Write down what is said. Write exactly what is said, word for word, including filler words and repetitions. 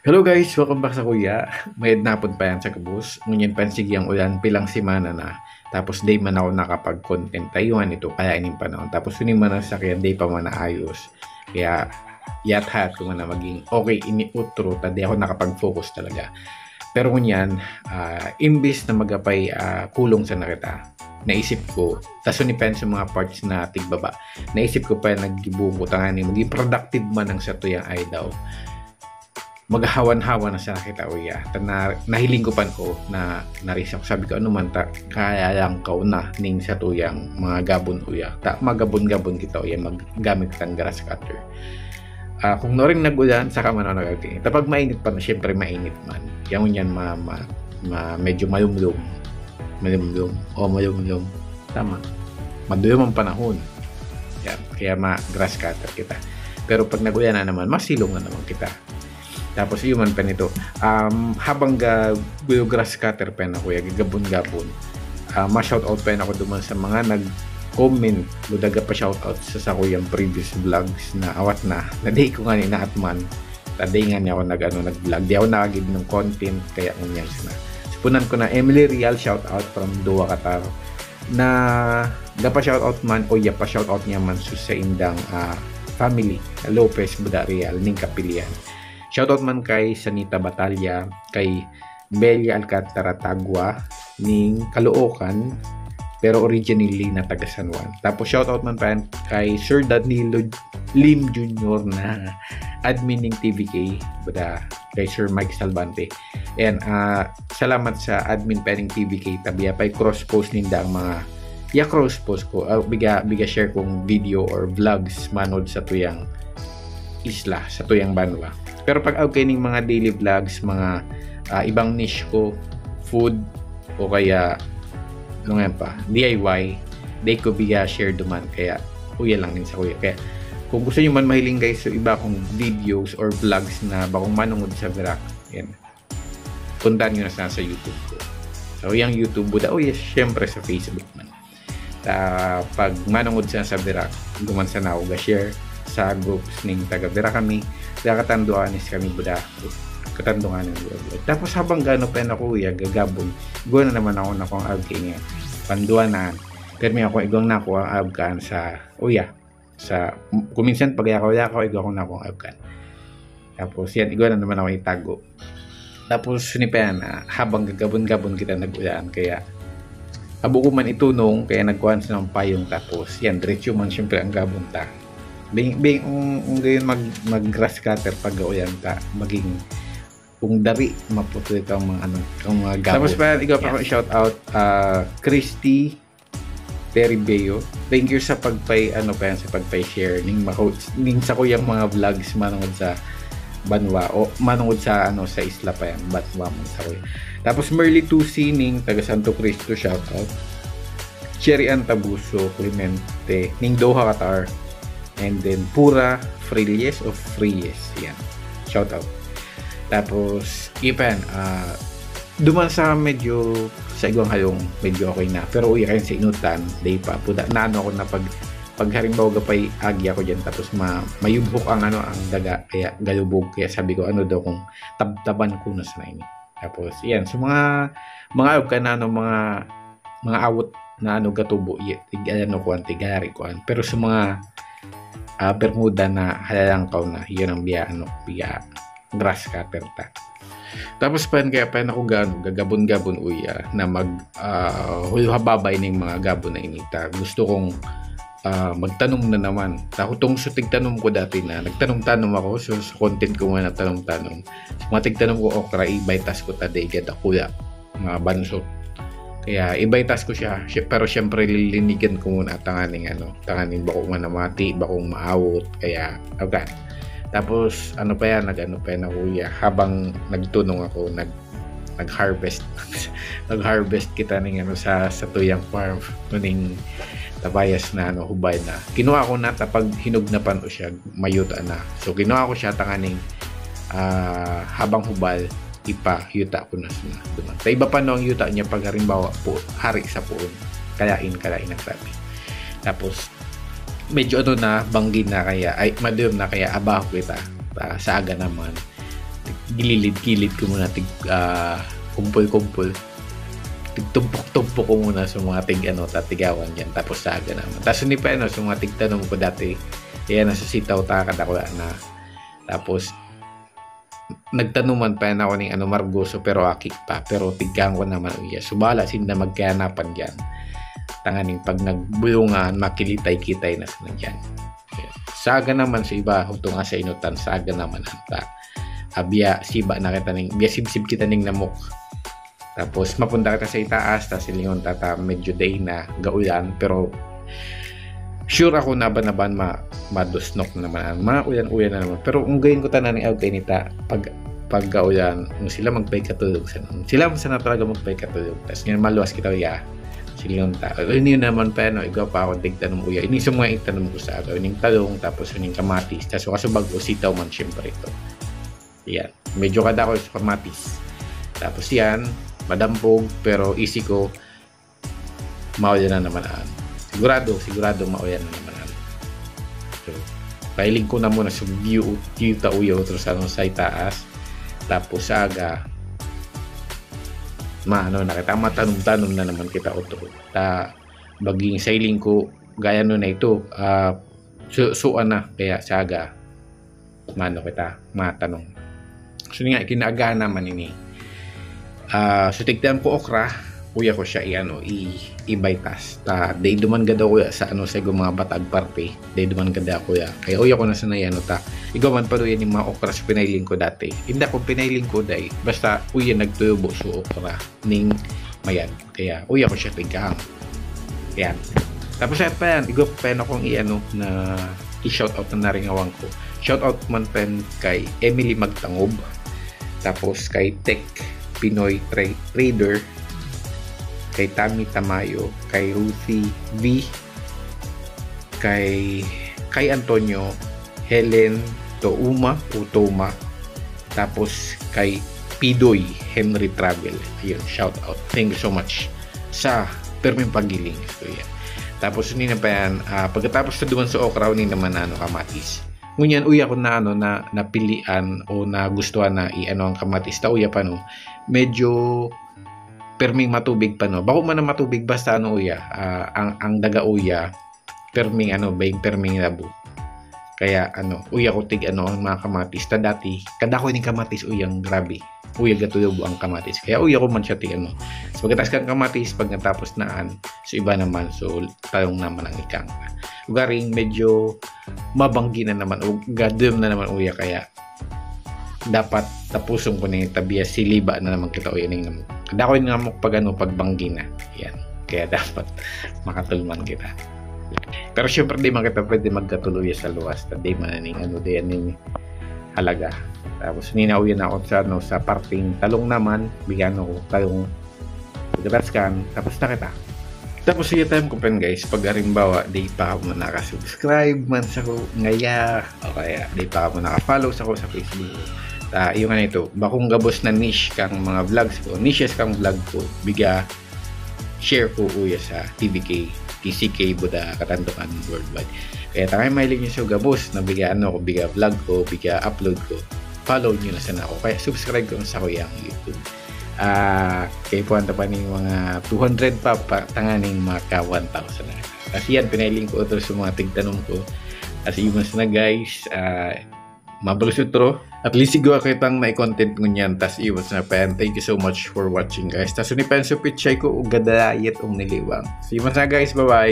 Hello guys, welcome back sa kuya. Mayad na hapon pa yan sa kabus. Ngunyan pa yan sige ang ulan, pilang semana na. Tapos di man ako nakapag-content. Tayuhan ito, kaya ining panahon. Tapos yun man ang sakyan, di pa man naayos. Kaya yathat ko na maging okay ini utro, ta di ako nakapag-focus talaga. Pero ngunyan, ah, imbis na magapay ah, kulong sa nakita, naisip ko, taso ni pen sa mga parts na tigbaba, naisip ko pa naggibuong ko tangani, maging productive man ang satuyang ay daw. Maghawan-hawan na sa nakita uya. Ta na, nahiling ko pan ko na narisa ko. Sabi ko, ano man ta, kaya lang kaw na ning sa tuyang mga gabon uya. Ta, magabon-gabon kita uya, maggamit kitang grass cutter. Ah, kung noring nag-ulan, saka man ako nag-aging. Tapag mainit pa na, syempre mainit man. Yan yan, ma, ma, ma, medyo malumlum. Malumlum. O malumlum. Tama. Maduyom ang panahon. Yan. Kaya ma-grass cutter kita. Pero pag nag-ulan na naman, masilong na naman kita. Tapos, iyo man pa nito. Um, habang ga, grass cutter pa na, kuya, gagabon-gabon. Uh, ma-shoutout pa ako duman sa mga nag-comment. Buda ga pa-shoutout sa sakuyang previous vlogs na awat na. Na di ko nga ni naatman. Ta di nga niya ako nag, ano, nag-vlog. Di ako nakagid ng content, kaya ngunyan siya na. Supunan ko na Emily Real, shout out from Dua Qatar. Na gapa shout out man o yapa shout out niya man sa indang uh, family, Lopez Buda Real, ning kapilian. Shout out man kay Sanita Batalla, kay Belia Alcantara Tagua, ning Caloocan, pero originally na taga San Juan. Tapos shout out man pa kay Sir Danilo Lim Junior na admin ning T V K, bada kay Sir Mike Salvante. Ayan, uh, salamat sa admin pa ning T V K, tabiya pa'y cross post ninda ang mga ya cross post ko, uh, biga, biga share kong video or vlogs manod sa tuyang isla, sa tuyang banwa. Pero pag okay ning mga daily vlogs, mga uh, ibang niche ko, food, o kaya ano nga pa, D I Y, di ko biya share duman, kaya kuya lang din sa kuya. Kaya kung gusto nyo man mahiling guys, so iba akong videos or vlogs na bakong manungod sa Virac, yan. Puntahan nyo na sana sa YouTube ko. So, yung YouTube, buda, oh yes, syempre sa Facebook man. Ta, pag manungod sa sa Virac, guman sana ako ga-share sa groups ning taga Virac kami, kakatanduanis kami buda, katandungan ng buda. Tapos habang gano pa na kuya, gagabon, igwa na naman ako na kung abki niya. Panduanan, pero may ako igwang na ako ang abkaan sa uya. Sa, kuminsan pag yakaw-yakaw, igwa ko na akong abkaan. Tapos yan, igwa na naman ako itago. Tapos ni pa yan, ah, habang gagabon-gabon kita nag-ulaan, kaya abo ko man itunong, kaya nagkuhan sa ng payong. Tapos yan, diretso man siyempre ang gabon ta. Bing, bing, um, um, gayon mag, mag grass cutter pag uyan ta, maging kung dari, maputoy kang mga, ano, kang mga gabon. Tapos pa yan, ikaw pa yes. Shout out, uh, Christy Terry Beo. Thank you sa pagpay, ano pa yan, sa pagpay share ning mako, ning sa kuyang mga vlogs manungod sa banwa o manungod sa, ano, sa isla pa yan, banwa mo sa kuya. Tapos Merly Tusi ning taga Santo Cristo, shout out. Cherry Antabuso Clemente ning Doha, Qatar. And then Pura Frilles of Fries. Yan. Shout out. Tapos, ipan, ah, duman sa medyo sa igwang halong medyo okay na. Pero uy, kayo sa inutan, day pa. Puda, na ano ako na pag, pag halimbawa gapay agi ako dyan, tapos ma, mayubhok ang ano, ang daga, kaya galubog. Kaya sabi ko, ano daw kung tabtaban ko na sa ini. Tapos, yan. So, mga, mga ayog ka na, ano, mga, mga awot na, ano, gatubo, y, tig, ano, kuan, tigari, kuan. Pero sa mga, ah, Bermuda na halalangkaw na, yun ang biya, ano, biya, grass cutter ta. Tapos pa yan, kaya pa yan ako gano, gagabon-gabon uya na mag, ah, hulhababay ning mga gabon na inita. Gusto kong, ah, magtanom na naman. Takutong sa tigtanom ko dati na, nagtanom-tanom ako, so sa content ko nga nagtanom-tanom. Sa mga tigtanom ko okra, ibaitas ko ta, dai gad ako ya, mga bansot. Kaya ibaitas ko siya, siya, pero syempre lilinigan ko muna tanganing ano, tanganing bako manamati, bakong maawot, kaya, okay. Tapos, ano pa yan, nag-ano pa yan ako, ya, habang nagtunong ako, nag, nag-harvest, nag-harvest kita ning ano, sa, sa tuyang farm, kuning tabayas na ano, hubay na. Kinuha ko na, tapag hinog na pan o siya, mayuta na. So, kinuha ko siya tanganing, ah, habang hubal, ipayuta ko na sana duman. Sa iba pa no, ang yuta niya pag halimbawa po, hari sa puon. Kalain, kalain ang sabi. Tapos, medyo ano na, banggi na kaya, ay, maduyom na kaya, abaho kita. Ah, sa aga naman. gililid-gilid ko muna, tig, ah, kumpul-kumpul. Tigtumpok-tumpok ko muna sa mga tig, ano, tatigawan dyan. Tapos saga naman. Tapos hindi pa, ano, sa mga tigtanom ko dati, yan, nasa sitaw, taka, dakula na. Tapos, nagtanuman pa yan ako ning, ano, margoso, pero aki pa. Pero tigkahan ko naman, uya. Subala, sinda magkayanapan dyan. Tanganing pag nagbulungan, makilitay-kitay na sila dyan. Saga naman sa iba, utong sa inutan, saga naman anta. Abya, siba na kita ning, biya sibsib kita ning namok. Tapos, mapunta kita sa itaas, tas silingon ta ta, medyo day na, gaulan, pero sure ako na banaban ma, madusnok na naman, ang mga uyan-uyan na naman. Pero kung gayon ko tanan ni Aw kay nita, pag, pag gaulan, kung sila magpaikatulog sa, sila man sana talaga magpaikatulog. Tas ngayon, maluwas kita, ya. Silingon ta. Ay, ini naman pa, no, igwa pa ako, tigtanom, uya. Ini sa mga itanom ko sa agaw. Ining talong, tapos ining kamatis. Tas, kasubag, o sitaw man, syempre, ito. Yan. Medyo kadako sa kamatis. Tapos yan, madampog, pero easy ko, mauyan na naman an. Sigurado, sigurado, mauyan na naman an. So, pahiling ko na muna sa view, view ta uya, otro sa, ano, sa itaas. Tapos, sa aga, ma, ano, nakita, matanom-tanom na naman kita, otro. Ta, baging sailing ko, gaya nun na ito, ah, su-, suan na, kaya saga, mano kita, matanong. So, nga, kinaagahan naman ini. Ah, so, tigdan ko okra, uya ko siya, i-, ano, i-, ibaitas. Ta, day duman gadaw ko sa, ano, sa mga batag parte, day duman gadaw ko ya. Kaya uya ko na sana yan, ta. Igaw man pa doon yung mga okra sa pinailing ko dati. Hindi ako pinailing ko, day. Basta, uya, nagtubo sa okra. Ning mayad. Kaya, uya ko siya tigkahang. Yan. Tapos, at pa yan, igwa pa yan akong i-, ano, na i-shout out na naringawan ko. Shout out man pa yan kay Emily Magtangob. Tapos, kay Tech Pinoy Tra-, Trader. Kay Tammy Tamayo. Kay Ruthie V. Kay, kay Antonio, Helen Touma, o Toma. Tapos, kay Pidoy Henry Travel. Ayun, shout out. Thank you so much sa perming paggiling. So, yan. Tapos, hindi na pa yan. Ah, pagkatapos na duman sa okra, hindi naman na, ano, kamatis. Ngunyan, uya ko na, ano, na napilian o nagustuhan na i-, ano, ang kamatis. Ta, uya pa, no? Medyo perming matubig pa, no? Bako man na matubig, basta, ano, uya. Ah, ang, ang daga uya, perming, ano, baying perming labo. Kaya, ano, uya ko tig, ano, ang mga kamatis. Ta dati, kadako ning kamatis, uyang grabe. Uya gatulobo ang kamatis. Kaya uya ko man siya tig, ano. So, pagkatapos kang kamatis, pagkatapos naan, so iba naman, so talong naman ang ikang. Ugaring medyo mabanggi na naman, o gadum na naman uya, kaya dapat tapuson ko ning tabiya, siliba na naman kita o ining namok. Kadako yung namok pag, ano, pagbanggi na. Yan. Kaya dapat makatulman kita. Pero syempre, di man kita pwede magkatuluya sa luwas. Ta di man ning, ano, di aning halaga. Tapos, ninauyan ako sa, ano, sa parting talong naman, bigyan ko talong. Pagkatapos kan, tapos na kita. Tapos, sige, time ko pen, guys, pag halimbawa, di pa mo nakasubscribe man sa ko ngaya, o kaya di pa mo nakafollow sa ko sa Facebook. Ta, yung ano ito, bakong gabos na niche kang mga vlogs ko, niches kang vlog ko, biga, share ko uya sa T V K, T C K, Buda, Katandukan Worldwide. Kaya ta kayo mahilig nyo sa gabos na biga, ano ko, biga vlog ko, biga upload ko, follow nyo na sana ako. Kaya subscribe ko sa kuyang YouTube. Ah, kay puwan ta pa ning mga two hundred pa, pa, tanganing maka one thousand na. Kasi yan, pinailing ko ito sa mga tigtanom ko. Kasi yun na, guys, ah, mabalos utro. At least, igwa kitang may content ngunyan. Tas iwas na pa yan. Thank you so much for watching, guys. Tas ni Penso Pichay ko, ugadayat ang niliwang. See you, guys. Bye-bye.